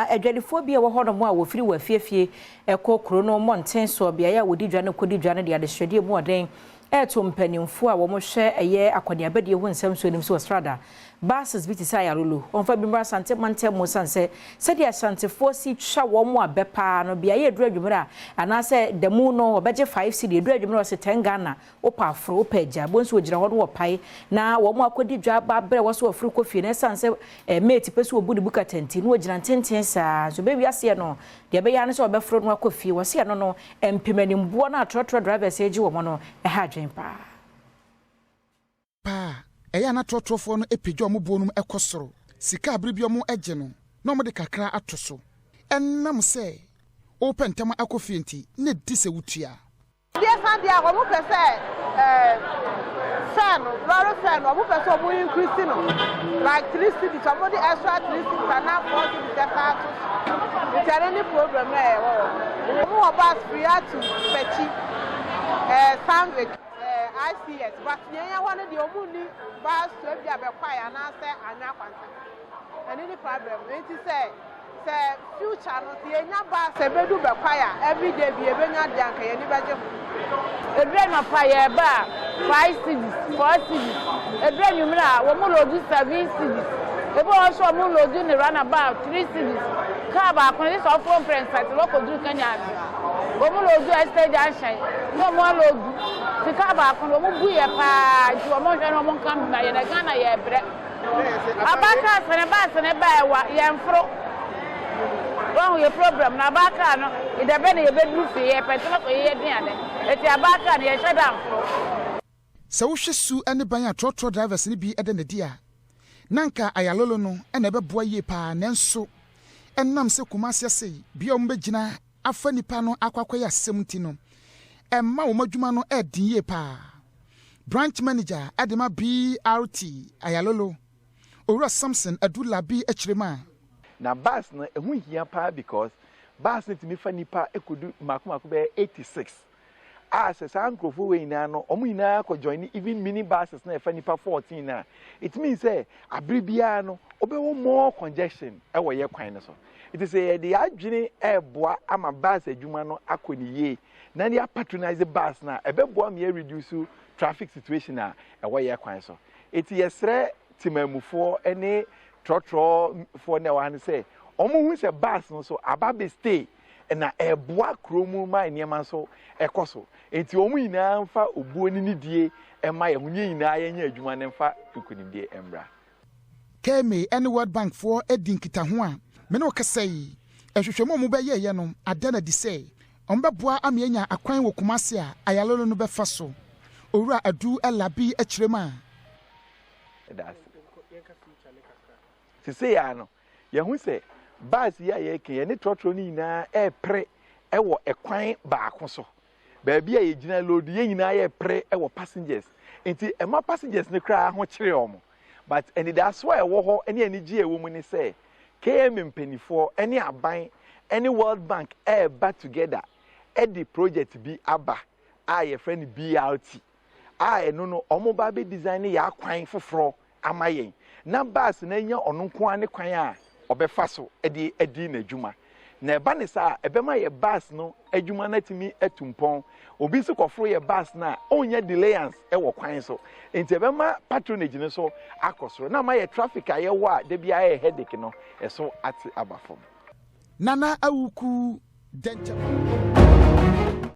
Adwadifoɔ bi a ɛwɔ hɔnom a wɔfiri wɔ afiefie kɔ kuro no mmɔnten soɔ, beaeɛ a wɔdi dwa no kɔdi dwa no de adesrɛdeɛ mu ɔden ɛreto mpanimfoɔ a wɔhwɛ ɛyɛ akɔneabadie ho nsɛm so anim sɛ wɔsrada buses bi te sɛ Ayalolo wɔmfa bi mmra Asante mantam mu, sane sɛ sɛdeɛ Asantefoɔ si twa wɔn mu abɛ paa no, beaeɛ aduru adwummerɛ a anaasɛ da mu no wɔbɛgye 5 cedi, aduru adwummerɛ wɔsɛ 10 Ghana, wopɛ aforo, wopɛ agya bo nso wɔgyina hɔ no wɔpae na wɔn akɔdi dwa ba berɛ wɔ so wɔforo kɔ fie no, ɛsiane sɛ mate pɛ sɛ wɔbu ne bu katanti na wɔgyina ntenten saa nso bɛwi aseɛ no deɛ ɛbɛyɛ ano sɛ wɔbɛforo no akɔ fie. Wɔsi ɛno no mpemanimboɔ no atorɔtorɔ drivers agye wɔn no ɛha adwene paa. Paa ɛyɛ a na trɔtrɔfoɔ no apagya ɔmo boɔ no mu ɛkɔ soro. Sika abere bi ɔmo agye no na ɔmo de kakra ato so, ɛnam sɛ wopɛ ntɛm akɔ fie nti na di sɛ wotua. Deɛ san deɛ a wɔn pɛ sɛ fare no, lorry fare no, wɔn pɛ sɛ wɔn increase no like 3 cedis, wɔn de extra 3 cedis anaa 4 cedis ɛka ato so. Nti ɛno ne problem na ɛwɔ hɔ. Wɔn wɔ bus free to Fɛkyi, Sandvik, ICS, but yɛn yɛn hɔ no deɛ, wɔn ni bus to ebi abɛkwae anaasɛ Anwea Kwanta. Ɛno ne problem. Nti sɛ future no sɛ yɛnya bus ebedu Bɛkwae a, everyday bi ebenya deɛ anka yɛn ani bɛgye ho. Edura nɔpa yɛreba a, 5 cedis, 4 cedis. Edura nwummerɛ a, wɔn load 7 cedis. Ebi wɔ hɔ nso a, wɔn load ne roundabout 3 cedis. Kaa baako no sɛ ɔforo mprɛnsa te wɔkɔduru Kenya ase. Wɔn load Estate Junction na wɔn aload ti kaa baako no, wɔn bu yɛ paa. Nti wɔn hwɛ no, wɔn nka ma yɛn na Ghana yɛ brɛ. Aba kaa sene ba sene ba ɛwa yɛn foro wɔn yɛ problem na aba kaa no ìdɛbɛ na yɛbɛduru fie, yɛ pɛtɛ kɔ yɛ aduane, eti aba kaa no yɛhyɛ da nforo. Sɛ wohwɛ su ne ban a trɔtrɔ drivers no bi de ne di a, na nka Ayalolo no na ɛbɛboa yie paa, nanso ɛnam sɛ Kumase ase bea a wɔbɛgyina afa nipa no akɔ akɔyɛ asɛm nti no, ɛma wɔn adwuma no ɛɛden yie paa. Branch manager ɛde ma BRT Ayalolo, Owura Samson Adulabi, akyerɛ mu a Na bus no ɛho hia paa because bus no tumi fa nipa ekodu mako mako bɛyɛ 86 a sɛ saa nkurɔfoɔ wei nyinaa no, wɔn nyinaa kɔ join even mini buses na ɛfa nipa 14 na it means sɛ abere biara no wobɛwɔ more congestion ɛwɔ yɛ kwan no so. Nti sɛ yɛde adwene ɛɛboa ama bus adwuma no akɔ ne yie na de apatronise bus na ɛbɛboa ma yɛ reduce traffic situation a ɛwɔ yɛ kwan so. Eti yɛsrɛ temamufoɔ ne trɔtrɔfoɔ na ɛwɔ ha no sɛ wɔn hu sɛ bus no so aba bɛ stay na ɛboa kurom ma nneɛma nso ɛkɔ so. Nti wɔn nyinaa mfa obuo ne nidie ɛma yɛn ho ne nyinaa yɛnyɛ adwuma ne mfa nkonimdie mmra. KMA ne World Bank foɔ adi nkitaho a me ne wo kasa yi, ɛhwehwɛmu a wɔbɛyɛeɛ no ada no adi sɛ ɔmbɛboa ama yɛanya akwan wɔ Kumase a Ayalolo no bɛfa so. Owura Adu Labi akyerɛ mu a Ɛda ase. Sese ya no, yɛho sɛ bus yi a yɛreka yɛne trɔtrɔ no nyinaa ɛrepere ɛwɔ ɛkwan baako so, baabi a yɛgyina load, yɛn nyinaa yɛrepere ɛwɔ passengers, nti ɛma passengers no koraa ho kyerɛ wɔn. But anidaso a ɛwɔ hɔ ne anigye a ɛwɔ mu ne sɛ KMA mpanimfoɔ ne aban ne World Bank ɛreba together ɛde project bi aba a yɛfrɛ no BRT, a ɛno no wɔn ba bɛ design ne yɛ akwan foforɔ ama yɛn na bus na anya ɔno nko ara ne kwan a ɔbɛfa so de adi n'adwuma. Na ɛba ne saa, ɛbɛma yɛ bus no adwuma no atumi atu mpɔn. Obi nso kɔforo yɛ bus no a, ɔnyɛ delayance wɔ kwan so, nti ɛbɛma patronage no so akɔ soro na ama yɛ traffic a yɛwɔ a da bi ayɛ headache no ɛso ate aba fam. Nana Awuku Dɛnkyɛm.